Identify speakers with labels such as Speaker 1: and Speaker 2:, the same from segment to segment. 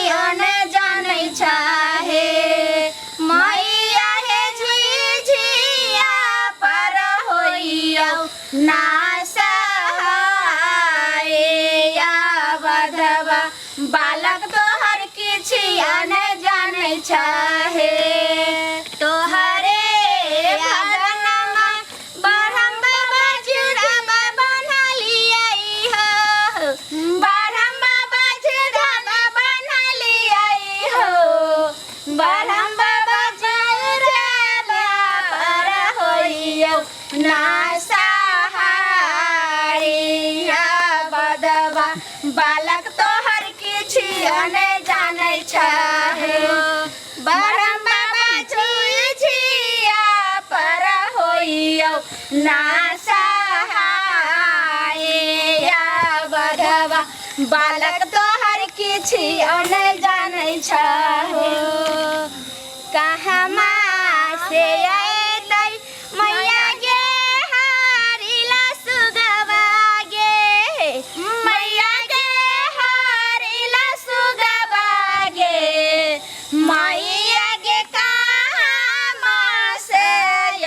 Speaker 1: ने जानै छहे मैया हे झिझिया पर होइयौ ना सहाय बधवा बालक तोहर किछिया ने जानै छहे तोहरे भजनमा बरहम बाबा जुड़ाबा बना लियै हो बरहम बाबा जुड़ाबा बना लियै हो बरहम बाबा जुड़ाबा पर होइयौ ना सहारिया बदबा बालक तोहर किछिया ने जानै छहे बरहम बाबा झिझिया पर होइयौ ना सहाया बधवा बालक तोहर किछिया ने जानै छहो कहमा से अयतै मैया गे हारिला सुगवा गे मैया गे हारिला सुगवा गे मैया गे कहाँ से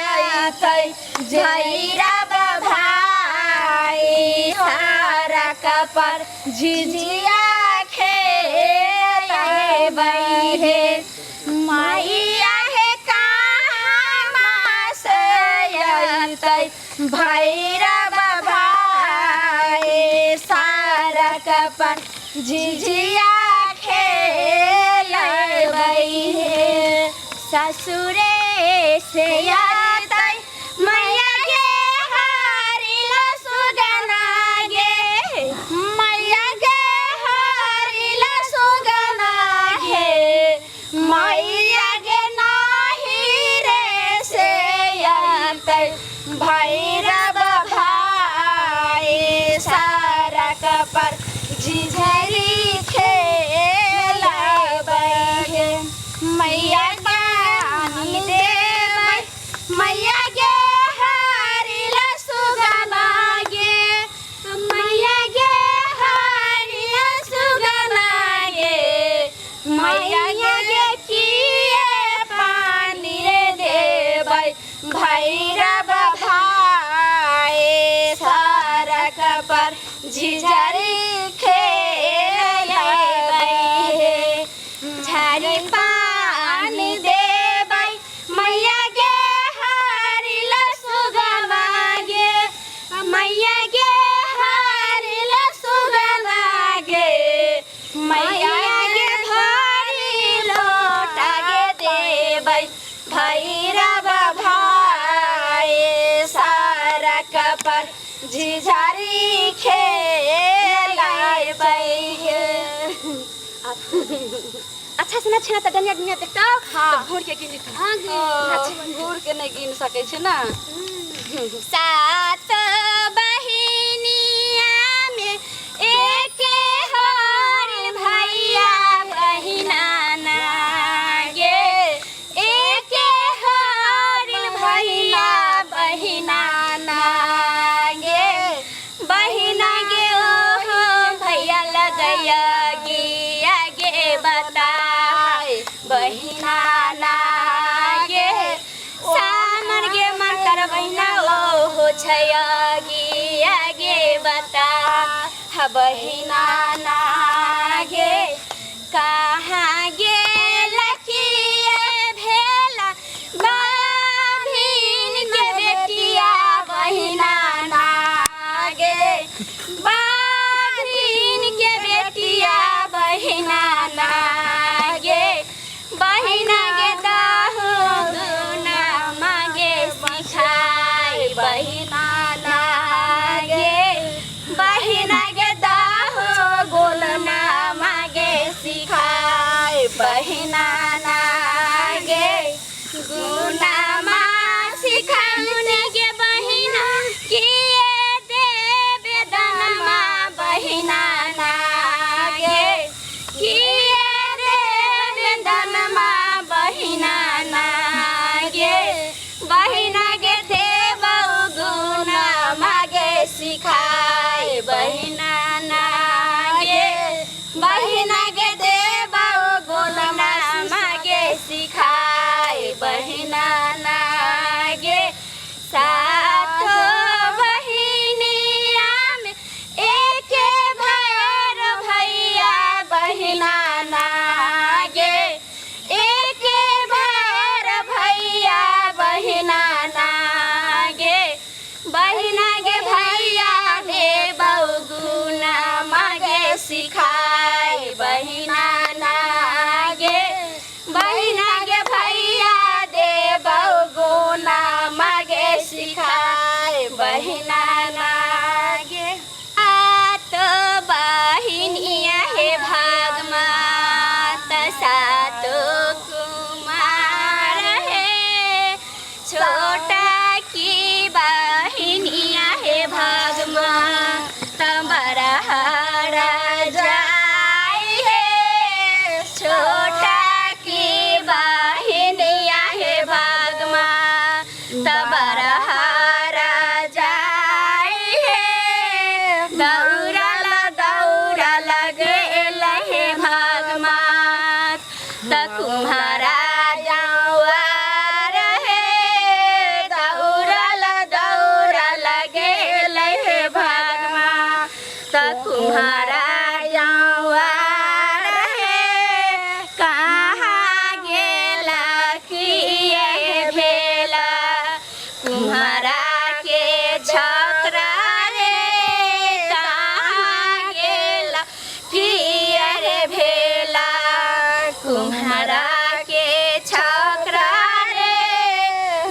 Speaker 1: अयतै भैरव भाई सारा कपर झिझिया खेलबै हे मैया हे कहाँ से अयतै भैरव भाई सारा कपर झिझिया खेलबै हे ससुरे से अयतै मैया गे हारिला सुगना गे मैया गे हारिला सुगना हे मैया गे नाही रे से अयतै भैरव भाई सारा कपर झिझरी खेलबै हे मैया पानी देबै मैया गे हारिला सुगना गे मैया गे हारिला सुगना गे मैया गे किए पानी रे देबै भैरव भाई सड़क पर झिझरी खेलबै हे झारी पानी देबै मैया गे हारिला सुगमा गे मैया गे हारिला सुगमा गे मैया गे भरी लोटा गे देबै भैरव भाई सारा कपर झिझारी खेलबै हे।
Speaker 2: अच्छा से ना छै ना तऽ डनिया डनिया देखतौ।
Speaker 1: हाँ।
Speaker 2: तऽ घूर के गिन जेतौ।
Speaker 1: हाँ, घूर के नहि गिन सकै छै ना।
Speaker 2: सात बहिनिया में एक हर भैया बहिना ना गे एक हर भैया बहिना ना गे बहिना गे ओहो भैया लगैया गिया गे बता बहिना ना गे सामर गे मातर बहिना ओ हो छै गिया गे बता हा बहिना ना गे कहाँ गे लखिए भेला बाभिन के बेटिया बहिना ना गे बाभिन के बेटिया बहिना ना गे बहिना गे दाहु गुना मागे सिखाई बहिना ना गे बहिना गे दाहु गोलना मागे सिखाई बहिना ना गे गुनामा सिखाउने गे बहिना किए देबे दनमा बहिना ना गे किए देबे दनमा बहिना ना गे बहिना गे देबौ गुना मागे सिखाई बहिना ना गे बहिना गे देबौ
Speaker 1: त कुम्हारा जावा रहे दौड़ल दौड़ल गेल हे भगवा त कुम्हारा जावा रहे कहाँ गेला किए भेला कुम्हारा के छकरा रे कहाँ गेला किए रे भेला कुम्हारा के छकरा रे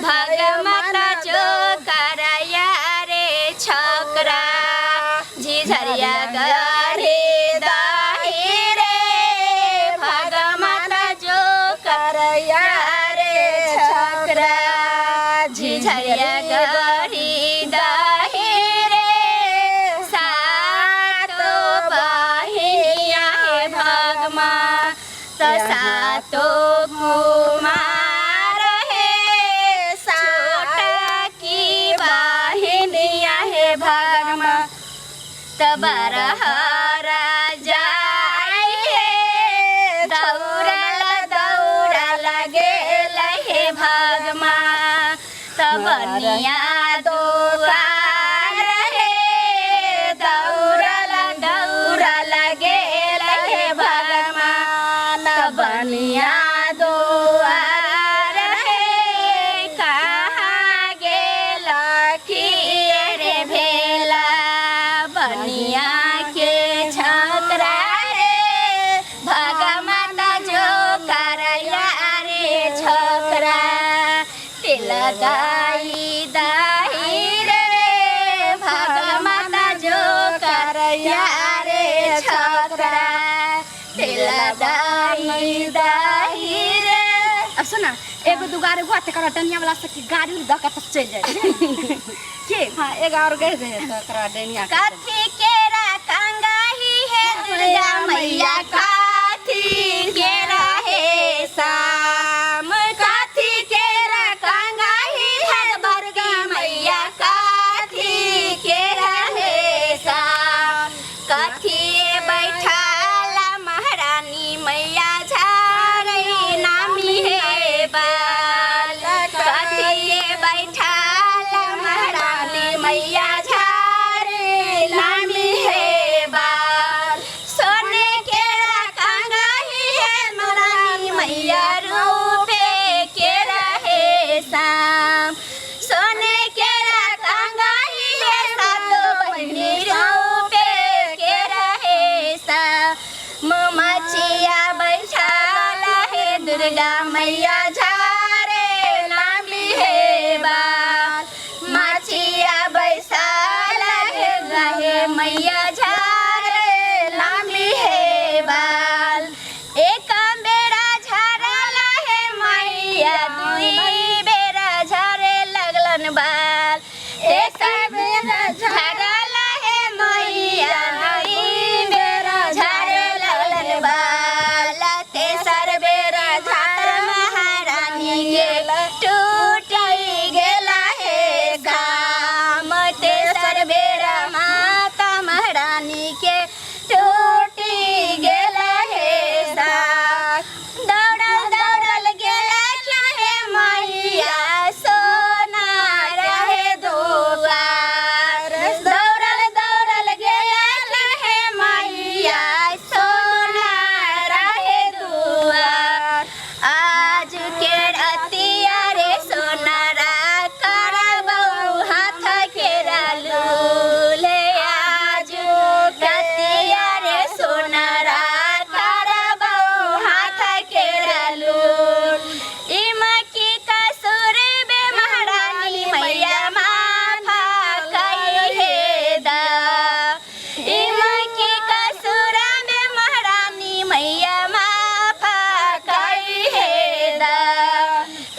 Speaker 1: भगमत जो करया रे छकरा झिझरिया गढ़े दही रे भगमत जो करया रे छकरा झिझरिया गढ़ी दही रे सातो बहिनिया हे भगमा त सातो कुमार हे छोटा की बहिनिया हे भगमा त बरहरा जाय हे दौड़ल दौड़ल गेल हे भगमा त बनिया दोकार हे दौड़ल दौड़ल गेल हे भगमा त बनिया दुआर हे कहाँ गेल किए रे भेला बनिया के छकरा रे भगमत जो करया रे छकरा तिल दाई दाई रे भगमत जो करया रे छकरा तिल दाई दाई रे
Speaker 2: अब सुन एगो दुगार हुआ तकर डनिया वाला सब के गाड़ी दऽ के तब चलि जाइ छै के
Speaker 3: हाँ एगो और गए दे तो एकरा डनिया के
Speaker 1: कथी केरा कंगाही हे दुर्गा मैया कथी केरा हे शाम कथी केरा कंगाही हे दुर्गा मैया कथी केरा हे शाम कथी बैठाला महारानी मैया झारे नामी हे बाल कथी बैठाला महारानी मैया झारे नामी हे बाल सोने केरा कंगाही हे महारानी मैया रूपे केरा हे शाम सोने केरा कंगाही हे सातो बहिनी रूपे केरा हे शाम मचिया बैठाल हे दुर्गा मैया झारे नामी हे बाल माचिया बैसाल हे रहे मैया झारे लामी हे बाल एक बेरा झारल हे मैया दुई बेरा झारे लगलन बाल एक बेरा झारल हे मैया दुई बेरा झारे लगलन बाल तेसर बेरा झार महारानी के टूटी गेला हे काम तेसर बेरा माता महारानी के टूटी गेला हे साथ दौड़ल दौड़ल गेला हे मैया सोना रहे दुआर दौड़ल दौड़ल गेला हे मैया सोना रहे दुआर आज के रतिया रे सोनारा करबौ हाथ के ले आज रतिया रे सोनारा करबौ हाथ के लूल इमा की कसूर बे महारानी मैया माफा कई हे दा इमा की कसूर बे महारानी मैया माफा कई हे दा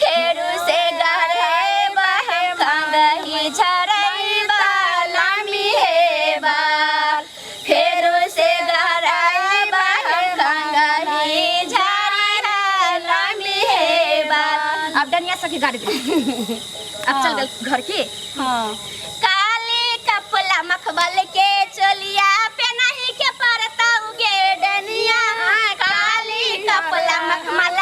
Speaker 1: फेरू से गढ़े बहे कंगही झरई बालामी हे बाल फेरू से गढ़े बहे कंगही झरई बालामी हे बाल
Speaker 2: अब डनिया सबके गाड़ी दे अब चल गल घर के
Speaker 3: हाँ
Speaker 1: काली कपला मखबल के चोलिया पे नहीं के परता उगे डनिया काली कपला मखमल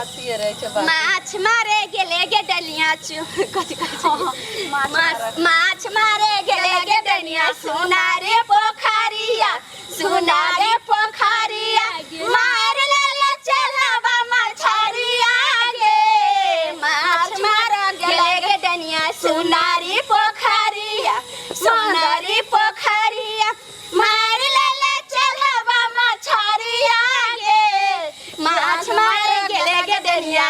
Speaker 3: अथिए रहै छै बात।
Speaker 1: माछ मारे गेले गे डलिया चु कथी कहै छै माछ माछ मारे गेले गे डलिया सोनारे पोखरिया सोनारे पोखरिया मार लेले चलबा मछरिया गे माछ मार गेले गे डलिया सोनारी पोखरिया सोनारी पोखरिया मार लेले चलबा मछरिया गे माछ मार गेले गे डनिया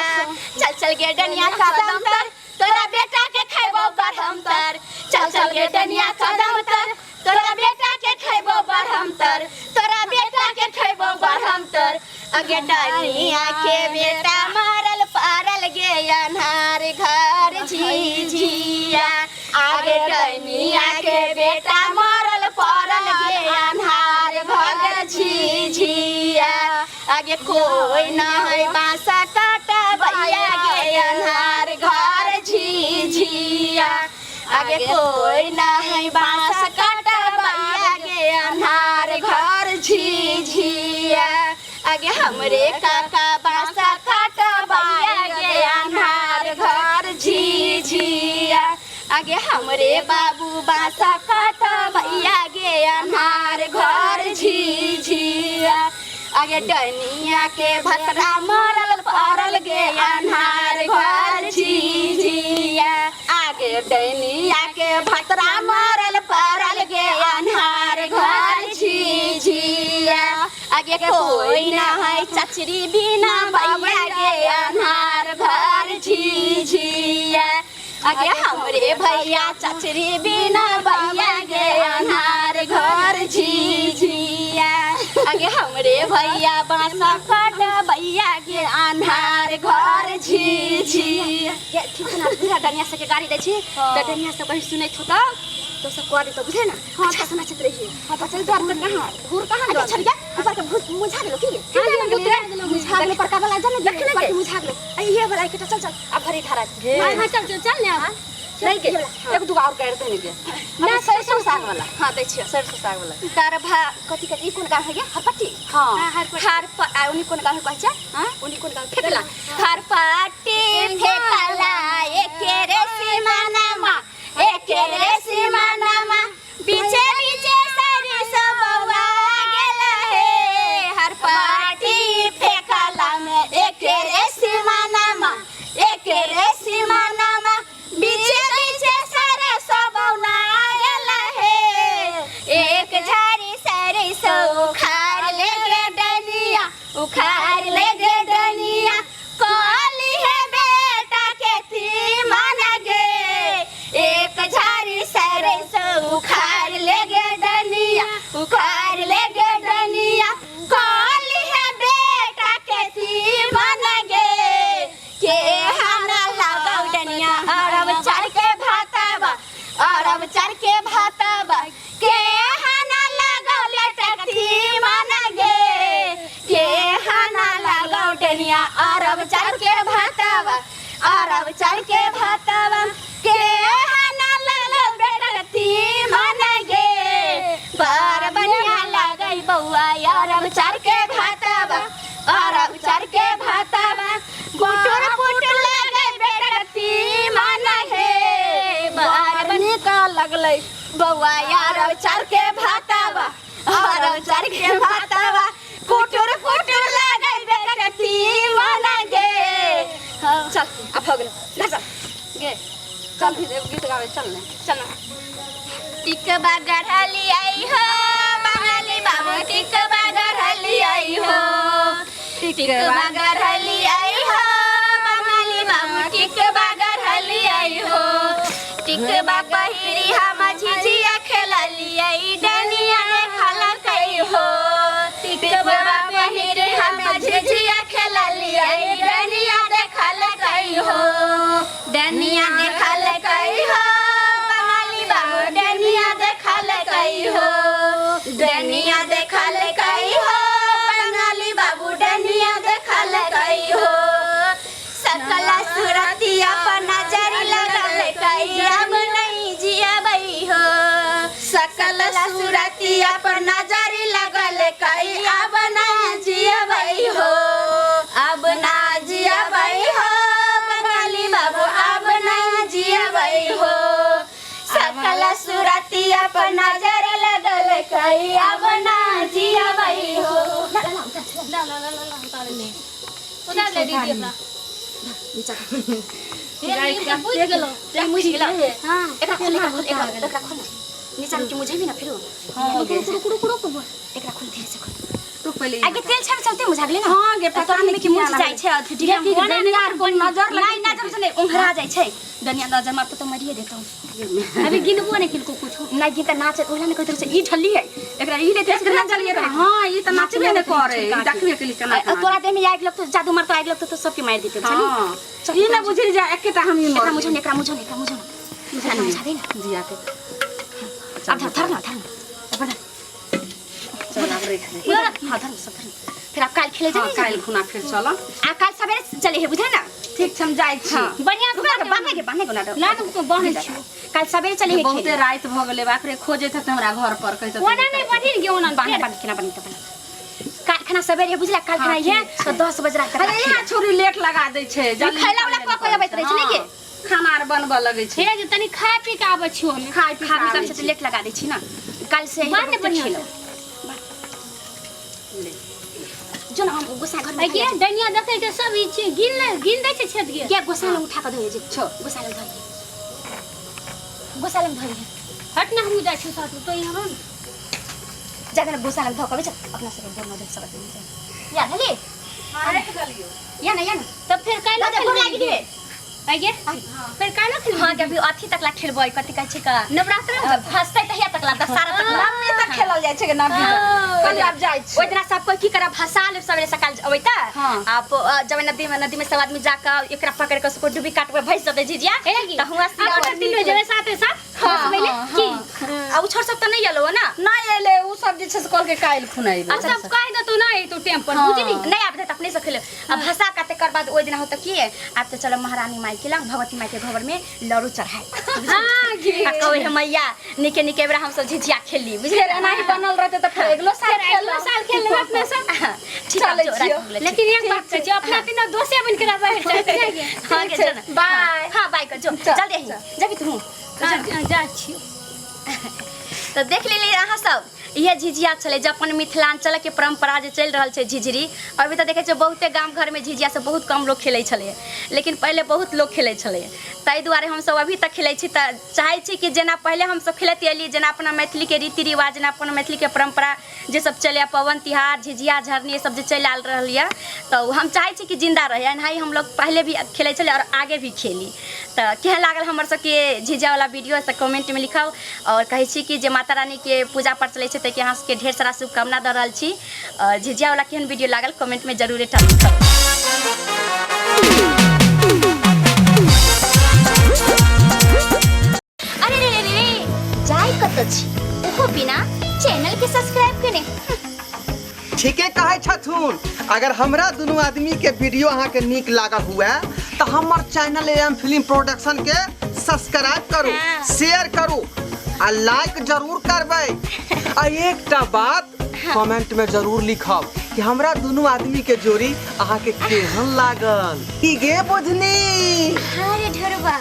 Speaker 1: चल चल गे डनिया कदम तर तोरा बेटा के खैबो बढ़म तर चल चल गे डनिया कदम तर तोरा बेटा के खैबो बढ़म तर तोरा बेटा के खैबो बढ़म तर अगे डनिया के बेटा मारल पारल गे अन्हार घर झिझिया आगे डनिया के बेटा मरल पड़ल गे अन्हार घर झिझिया आगे कोई न है बांसा काटा भैया गे अन्हार घर झिझिया आगे कोई न है बांस काटा भैया गे अन्हार घर झिझिया आगे हमरे काका बांसा काटा भैया गे अन्हार घर झिझिया आगे हमरे बाबू बांसा काटा भैया गे अन्हार घर झिझिया आगे डनिया के भतरा मरल पड़ल गे अन्हार घर झिझिया आगे डनिया के भतरा मरल पड़ल गे अन्हार घर झिझिया आगे कोई ना है चचरी बिना भैया गे अन्हार घर झिझिया आगे हमरे भैया चचरी बिना भैया गे अन्हार घर झिझिया आगे हमरे भैया बांसा काट भैया गे अन्हार घर झिझिया
Speaker 2: गे ठीक छै ना बुझा डनिया सबके गाड़ी दै छी तऽ डनिया सब कहीं सुनैत हो तऽ सब कह देतौ बुझे ना अच्छा से नाचैत रहिए
Speaker 3: हाँ तो चल द्वार पर कहाँ घूर कहाँ
Speaker 2: अच्छा छड़िया ऊपर के भूत मुझा गेलो की
Speaker 3: हाँ,
Speaker 2: मुझा गेलो परका वाला जाने देख ले मुझा गेलो आ ये वाला के चल चल अब घरे धारा
Speaker 3: गे।
Speaker 2: हां हां चल चल चल ने अब
Speaker 3: नहीं गे एक दू और कर दे गे ना सरसों साग वाला
Speaker 1: हां दै छियो
Speaker 3: सरसों साग वाला
Speaker 1: तार भा कथी कथी ई कोन गाँव है गे हरपट्टी
Speaker 3: हाँ
Speaker 1: हर प आ उनी कोन गाँव है कहै छै
Speaker 3: हाँ?
Speaker 1: उनी कोन गाँव फेकला हरपट्टी फेकला एके रे सीमानामा एके रे सीमानामा बीचे बीचे सारी सब बौआ गेला हे हरपट्टी फेकला में एके रे सीमानामा एके रे सीमानामा बीचे बीचे सारे सब बौना गेला हे एक झाड़ी सरिसो उखाड़ ले गे डनिया उखाड़ ले गे डनिया काली है बेटा के थी मन गे एक झाड़ी सरिसो उखाड़ ले गे डनिया उखाड़ ले गे डनिया काली है बेटा के थी मन गे के हाना लगाउ डनिया अरब चढ़ के भाताबा अरब चढ़ के भाताबा के हाना लगाउ लटकती मन गे के हाना लगाउ डनिया अरब चढ़ के भाताबा अरब चढ़ के भाताबा के हाना लगाउ बेटकती मन गे बर बढ़िया लागै बौआ अरब चढ़ के भाताबा अरब चढ़ के भाताबा गुटुर पुटुर लागै बेटकती मन हे बर
Speaker 3: नीक लगलै
Speaker 1: बौआ अरब चढ़ के भाताबा अरब चढ़ के भाताबा कुटुर कुटुर लागै बेटकती मन गे चल अब हो गेलो घर चल
Speaker 3: गे चल फिर एगो गीत गावे चल ने
Speaker 1: चल ना टिकबा गढ़ली आई हो बंगाली बाबू टिकबा गढ़ली आई हो टिकबा गढ़ली आई हो बंगाली बाबू टिकबा गढ़ली आई हो टिकबा पहिरी हम झिझिया खेलली आई डनिया ने खलकई हो टिकबा पहिरी हम झिझिया खेलली आई डनिया देखलकई हो डनिया देखलकई हो बंगाली बाबू डनिया देखलकई हो डनिया देखलकई हो बंगाली बाबू डनिया देखलकई
Speaker 4: ले दीदी एकरा।
Speaker 2: नीचा
Speaker 4: हे, ई तऽ बुझि गेलौ।
Speaker 2: ते मुझ गेल।
Speaker 4: हां।
Speaker 2: एकरा खोल, एकरा खोल, एकरा एकरा खोल नीचा के मुझे भी ना फिरो।
Speaker 4: रुक रुक रुक रुक रुक।
Speaker 2: एकरा खोल, धीरे से खोल।
Speaker 3: रुक पहिले।
Speaker 2: आगे तेल छामे चलते मुझा गेलै ना।
Speaker 3: हां गे, पता
Speaker 2: पता
Speaker 3: नहीं
Speaker 2: नहीं कि मुझ जाइ छै अथी
Speaker 3: गे,
Speaker 2: की
Speaker 3: डनिया आर कोन नजर
Speaker 2: नहीं
Speaker 3: लगे।
Speaker 2: नजर से नहीं ओंघरा जाइ छै। डनिया नजर मारतो तो मरिए देतौ।
Speaker 4: अभी गिनबो नहीं किनको कुछो।
Speaker 2: नहीं गिनता नाच ओला ने कहते ई ठल्ली है, एकरा ई लेते
Speaker 3: एकरा चलिए रहे। हां, ई त नाचबे ने करे, ई देखबे के लिए केना
Speaker 2: आ, तोरा देह में आगि लगतो, जादू मारतो, आगि लगतो तो सबके मारि देते। चली।
Speaker 3: हां, ई ने बुझी जा एकेटा हम ई
Speaker 2: एकरा
Speaker 3: मर
Speaker 2: मुझे, एकरा मुझे, एकरा मुझे, मुझे मुझा दे ना।
Speaker 3: जिया के।
Speaker 2: अब धर, धर ना, धर ना, अब धर।
Speaker 3: चल, आब रख दे।
Speaker 2: हाँ, धर सब, धर। फिर आप काल खेले
Speaker 3: हां
Speaker 2: जाइए।
Speaker 3: काल्हि खुना फिर चल।
Speaker 2: आ काल सवेरे चले है, बुझे ना?
Speaker 3: ठीक छै, हम जाइ छी।
Speaker 2: हाँ।
Speaker 4: बढ़िया से
Speaker 2: रुका के बांधे के, बांधे के ना।
Speaker 4: ना ना, बान्है छियौ।
Speaker 2: काल सवेरे चले है।
Speaker 3: बहुते राति भऽ गेलै, बाप रे, खोजैत हेतै हमरा घर पर कहैत हेतै।
Speaker 4: ओना नहीं बान्हि ने गे, ओना
Speaker 2: बांधे बांधे केना बांधे तो काल खाना सवेरे है, बुझला? काल खाना
Speaker 3: हाँ,
Speaker 2: है
Speaker 3: ठीक
Speaker 2: तो 10 बजे रात तक।
Speaker 3: अरे यहाँ छोरी लेट लगा दै छै, जल्दी
Speaker 2: खैला वाला कऽ के अबैत रहै छै, नहि गे?
Speaker 3: खाना आर बनबऽ लगै छै।
Speaker 4: हे जे तनी खा पी के आबै छियौ हमे।
Speaker 3: खाय पी
Speaker 2: खा
Speaker 3: के
Speaker 2: पी
Speaker 3: आबै
Speaker 2: के
Speaker 3: छी।
Speaker 2: लेट लगा दै छी ना काल से।
Speaker 4: बान्ह दे बढ़िआँ से।
Speaker 3: ले।
Speaker 2: जो ना, हम गोसा घर में।
Speaker 4: आगे डनिया देखै के सब ई छै, गिन ले, गिन दै छै छेद गे।
Speaker 2: के गोसा लग उठा के धोए जे छो, गोसा लग धोए, गोसा लग धोए।
Speaker 4: हट ना, हमहूँ जाइ छियौ साथ में, तो यहाँ रह न।
Speaker 2: जाकर गोसा लग धो के चल, अपना सब बोल मदद सब आदमी या धली।
Speaker 3: हाँ, राखि देलियौ।
Speaker 2: या ना, या ना।
Speaker 4: तब फेर काल्हि
Speaker 2: दादा गोर लागि दे।
Speaker 4: आगे फेर काल्हि खेलबै।
Speaker 2: हां के अभी अथी तक ला खेलबै, कथि कहै छै का?
Speaker 4: नवरात्र।
Speaker 2: फसतै तहिया तक ला, दशहरा तक ला।
Speaker 3: नवमी तक खेलल जाइ छै के नवमी तक। कहलियै आब जाइ छी।
Speaker 2: ओहि दिना सब कोई की करब, भसा लेब सवेरे सकाल अबै त
Speaker 3: हाँ।
Speaker 2: आप जब नदी में, नदी में सब आदमी जाकर एकरा पकड़ के सबको डुबी काटबै, भैंस देतै झिझिया।
Speaker 4: हे गे।
Speaker 2: त हुआ
Speaker 4: अब तो तीनों जेबै साथे साथ।
Speaker 2: हाँ,
Speaker 4: भसबै ले
Speaker 3: हाँ,
Speaker 4: की?
Speaker 2: आ उ छोर सब त नहीं एलो ना?
Speaker 3: नहि एलै, ओ सब जे छै से कहलकै काल्हि खुना अयबै।
Speaker 4: ओ सब कहि देतौ ना एतौ टाइम पर,
Speaker 3: हाँ।
Speaker 4: बुझली?
Speaker 2: नहीं आबि तऽ अपने से खेले। आ भसा का तेकर बाद ओहि दिना होता की, आब तऽ चलो महारानी माई के लग, भगवती माई के घर में लड़ू चढ़ाए।
Speaker 4: हाँ गे।
Speaker 2: आ कहे हे मैया, निके निके बेरा हमसब झिझिया खेली, बुझले?
Speaker 3: फेर एनाही बनल रहतै तऽ फेर अगिलो साल
Speaker 4: फेर अगिलो
Speaker 3: खेलब।
Speaker 4: साल खेल लेबै अपने सब।
Speaker 2: ठीक
Speaker 3: चलै
Speaker 2: है,
Speaker 3: छियौ।
Speaker 4: लेकिन एक बात छै, अपना तीनों दोसे बन के रहबै चाहे गे।
Speaker 2: हाँ गे, चल।
Speaker 3: बाय।
Speaker 2: हाँ, बाय कर, जो।
Speaker 3: चल,
Speaker 2: चल दे, जबी तू।
Speaker 4: हाँ, जा छियौ।
Speaker 2: तऽ देख लेलियै अहाँ सब, इहे झिझिया छलै जे अपन मिथिलाञ्चल के परम्परा जे चलि रहल छै झिझिरी। अभी तऽ देखै छियै बहुते गाम घरमे झिझिया सब बहुत कम लोक खेलै छलै, लेकिन पहिले बहुत लोक खेलै छलै। ताहि दुआरे हमसब अभी तक खेलै छी। तऽ चाहै छी कि जेना पहिले हमसब खेलैत एलियै, जेना अपना मैथिलीके रीति रिवाज, जेना अपन मैथिलीके परम्परा जे सब चलैए, पवन तिहार, झिझिया झरनी, ई सब जे चलि आयल रहल यऽ, तऽ हम चाहै छी कि जिन्दा रहै। एनाही हमलोग पहिले भी खेलै छलै आओर आगे भी खेली। तऽ केहन लागल हमर सबके झिझियावला वीडियो से कमेंटमे लिखब। आओर कहै छी कि जे माता रानीके पूजा पाठ चलै छै, ताहिके अहाँ सबके ढेर सारा शुभकामना दऽ रहल छी। आओर झिझियावला केहन वीडियो लागल, कमेंटमे जरूरे टा लिखब। अरे रे रे रे, जाय कतऽ छी ओहो बिना चैनल के सब्सक्राइब केने?
Speaker 5: ठीके कहै छथुन। अगर हमरा दुनू आदमी के वीडियो अहाँके नीक लागल हुए तऽ हमर चैनल एम फिल्म प्रोडक्शन के सब्सक्राइब करू,
Speaker 2: हाँ।
Speaker 5: शेयर करू आ लाइक जरूर करबै। आ एकटा बात कमेंट में जरूर लिखब कि हमरा दुनू आदमी के जोड़ी अहाँके केहन लागल। की गे बुझनी?
Speaker 1: अरे ढेरवा।